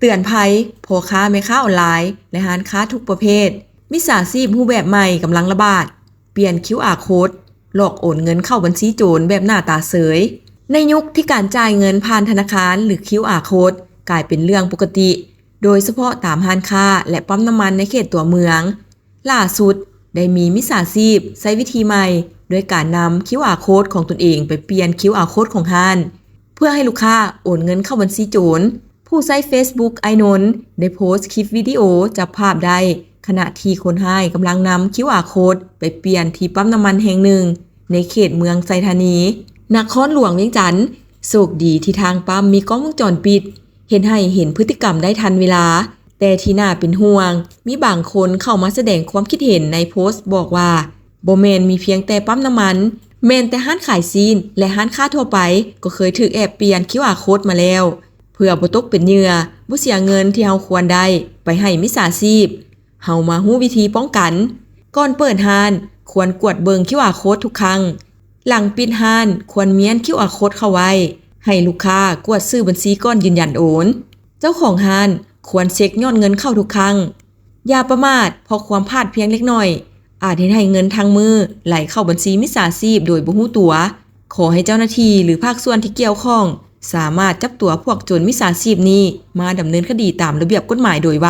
ເຕືອນໄພພໍ່ຄ້າແມ່ຄ້າອອນລາຍ ແລະ ຮ້ານຄ້າທຸກປະເພດ, ມິດສາຊີບຮູບແບບໃໝ່ກຳລັງລະບາດ, ປ່ຽນຄິວອາໂຄດ ຫຼອກໂອນເງິນເຂົ້າບັນຊີໂຈນແບບໜ້າຕາເສີຍ. ໃນຍຸກທີ່ການຈ່າຍເງິນຜ່ານທະນາຄານ ຫຼື ຄິວອາໂຄດ ກາຍເປັນເລື່ອງປົກກະຕິ, ໂດຍສະເພາະຕາມຮ້ານຄ້າ ແລະ ປ້ຳນ້ຳມັນໃນເຂດຕົວເມືອງ, ຫຼ້າສຸດໄດ້ມີມິດສາຊີບໃຊ້ວິທີໃໝ່ ດ້ວຍການນຳຄິວອາໂຄດຂອງຕົນເອງໄປປ່ຽນຄິວອາໂຄດຂອງຮ້ານ ເພື່ອໃຫ້ລູກຄ້າໂອນເງິນເຂົ້າບັນຊີໂຈນ. ຜູ້ໃຊ້ເຟສບຸກ ອ້າຍນົນ ໄດ້ໂພສຄລິບວິດີໂອຈັບພາບໄດ້ ຂະນະທີ່ຄົນຮ້າຍກຳລັງນຳຄິວອາໂຄດໄປປ່ຽນທີ່ປ້ຳນ້ຳມັນແຫ່ງໜຶ່ງ ໃນເຂດເມືອງໄຊທານີ ນະຄອນຫຼວງວຽງຈັນ. ໂຊກດີທີ່ທາງປ້ຳມີກ້ອງວົງຈອນປິດ ເຮັດໃຫ້ເຫັນພຶດຕິກຳໄດ້ທັນເວລາ. ແຕ່ທີ່ໜ້າເປັນຫ່ວງ, ມີບາງຄົນເຂົ້າມາສະແດງຄວາມຄິດເຫັນໃນໂພສບອກວ່າ ບໍ່ແມ່ນມີພຽງແຕ່ປ້ຳນ້ຳມັນ, ແມ່ນແຕ່ຮ້ານຂາຍຊີ້ນ ແລະ ຮ້ານຄ້າທົ່ວໄປ ກໍເຄີຍຖືກແອບປ່ຽນຄິວອາໂຄດມາແລ້ວ. ເພື່ອບໍ່ຕົກເປັນເຫຍື່ອ, ບໍ່ເສຍເງິນທີ່ເຮົາຄວນໄດ້ໄປໃຫ້ມິດສາຊີບ, ເຮົາມາຮູ້ວິທີປ້ອງກັນ. ກ່ອນເປີດຮ້ານ, ຄວນກວດເບິ່ງຄິວອາໂຄດທຸກຄັ້ງ. ຫຼັງປິດຮ້ານ, ຄວນມ້ຽນຄິວອາໂຄດເຂົ້າໄວ້, ໃຫ້ລູກຄ້າກວດຊື່ບັນຊີກ່ອນຢືນຢັນໂອນ. ເຈົ້າຂອງຮ້ານຄວນເຊັກຍອດເງິນເຂົ້າທຸກຄັ້ງ. ຢ່າປະໝາດ, ເພາະຄວາມພາດພຽງເລັກນ້ອຍ ອາດເຮັດໃຫ້ເງິນທັງມື້ໄຫຼເຂົ້າບັນຊີມິດສາຊີບໂດຍບໍ່ຮູ້ຕົວ. ຂໍໃຫ້ເຈົ້າໜ້າທີ່ ຫຼື ພາກສ່ວນທີ່ກ່ຽວຂ້ອງ ສາມາດຈັບຕົວພວກໂຈນມິດສາຊີບນີ້ມາດຳເນີນຄະດີຕາມລະບຽບກົດໝາຍໂດຍໄວ.